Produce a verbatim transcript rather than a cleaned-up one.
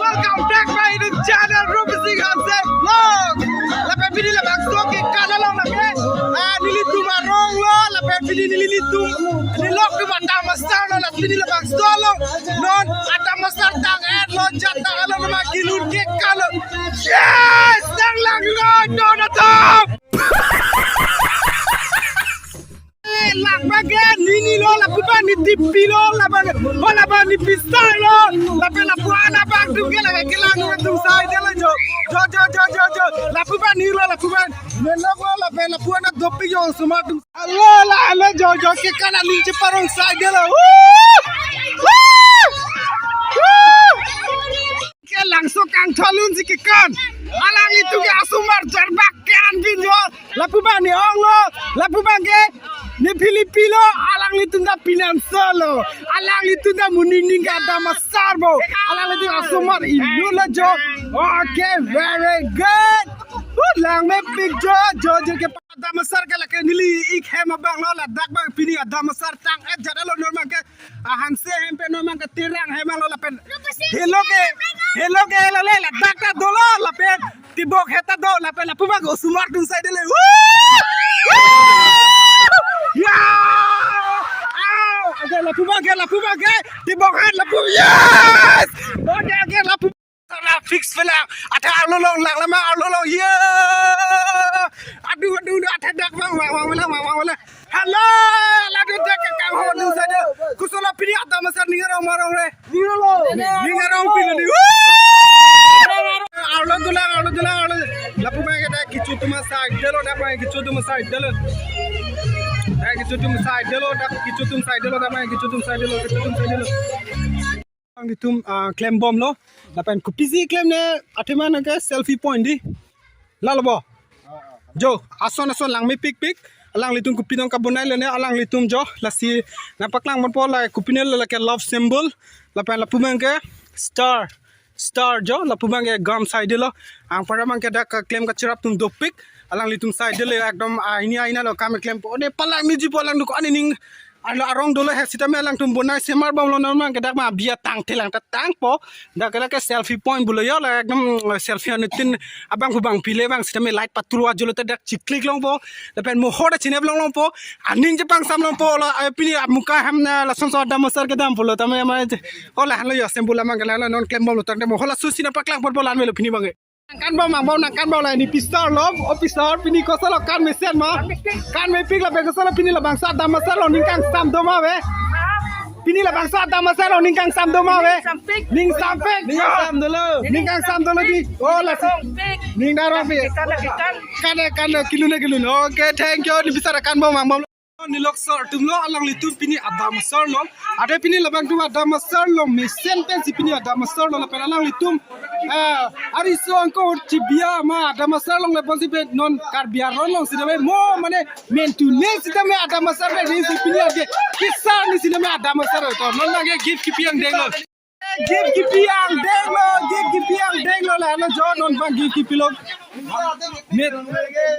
Welcome back my YouTube channel, Rupi Sing Hanse Vlog. Lapen pini labangso ke kanal along lapen, ah, nelitum arong lo, lapen pini nelitum, neli lok tu Adam Master lo, lapen pini labangso along non Adam Master tang-et lo, jata along nama kelun ke kalo. Yes, nang lang lo, don atum. Eh, lak bage nini lo, lapu abang ne tipi lo, lapu abang, oh, lapu abang ne pisai lo, lapen lapu anak abang atum ke lake kelang atum saidelo jo. Jo, jo, jo, jo, jo. Lapu abang ne lo, lapu abang ne lok lo, lapen lapu anak dopik jo osomar atum. Alo, la, alo, jo, jo, ke kanal aling cheparong saidelo. Woo! Woo! Woo! Ke langso kangtholun si kekan. Alanglitum ke asomar jarbak ke anbin jo. Lapu abang ne ong lo. Lapu abang ke ne Philippi lo. Alanglitum ta pinanso lo. Alanglitum ta moning ning ke Adam Master bo. Alanglitum asomar inut lo jo. Okay, very good. Huh, langmepik jo, jo, jo ke Adam Master ke lake neli ik hem abang lo, ladak abang pini Adam Master tang-et jat lo, non abang ke, ah, Hanse hem pen non abang ke Terang hem lo lapen. Helo ke, helo ke helo le, ladak ta dolo lapen. Tibok heta do lapen lapu abang ke osomar atum saidelo. Woo! Woo! Ya! Au! Ake lapu abang ke, lapu abang ke. Tibok het lapu. Yes! Oke, oke, lapu. Sana fix pelang. Ada arlo along, lang lama arlo along. Ye! Aduh, aduh, aduh, ada dak abang, abang, abang, abang, abang, abang. Halo, halo, aduh, dak ke kang ho atum saidelo. Koson la pini Adam Master ning arong ma arong le. Ning arong pini ni. Woo! Arlo dolang, arlo dolang, arlo. Lapu abang ke dak kecho atum saidelo, dak abang kecho atum saidelo. Dak kecho atum saidelo, dak kecho atum saidelo, dak abang kecho atum saidelo, kecho atum saidelo. Alanglitum, ah, klembomlo. Lapen kopisi klemne athema nang ke selfie point di. Lalo bo. Jo, ason ason langmepikpik. Alanglitum kopi nong kabonai lone alanglitum jo. Lasi nangpaklang ponpo la kopine lake love symbol. Lapen lapu abang ke star. Star jo, lapu abang ke gam saidelo. Anparta abang ke dak keklem kacherap atum dopik. Alanglitum saidelo ekdom, ah, ini, ah, ini lo kam klempo. Ode palang miji po alang duk ani ning. Alo arong dolo he sitame alangtum bonai semar bomlo, non abang ke dak ma bia tangte lang ta tangpo. Dak ke lake selfie point pulo jo, la ekdom, eh, selfie anutin abang hu abang pile abang sitame light paturu ajolo ta dak chiklik longpo. Lapen mohor ta chinep long longpo. Aning chepangsam longpo lo, eh, pini amuka hem na lason so Adam Master kedam pulo tame ma. Oh, la han lo jo symbol abang ke la, la non klembomlo tangte mohor la susi nangpaklang ponpo la-an melo pini abang ke. Nangkanbom, nangkanbom, nangkanbom la ne pisar lo, oh pisar, pini koson lo kan mesen ma. Kan mepik lapen koson lo pini labangso Adam Master along ning kangsam do ma ave. Pini labangso Adam Master along ning kangsam do ma ave. Ning sampik. Ning kangsam dolo. Ning kangsam dolo di. Oh, lasi. Ning darong pi. Kan, kan, kan, kelun, kelun. Okay, thank you. Ne pisar kanbom, kanbom. Ne lok sar atum lo, alanglitum pini Adam Master along. Ade pini labang atum Adam Master along mesen pensi pini Adam Master along lapen alanglitum, eh, ari so angko chibia ma Adam Master along lapen si pen non Karbi aron along sitame mo mane mentune sitame Adam Master pen si pini ake kisar ni sitame Adam Master to non lake gift kepi angdeng lo. Gift kepi angdeng lo, gift kepi angdeng lo, la lo jo non abang gift kepilo. Met.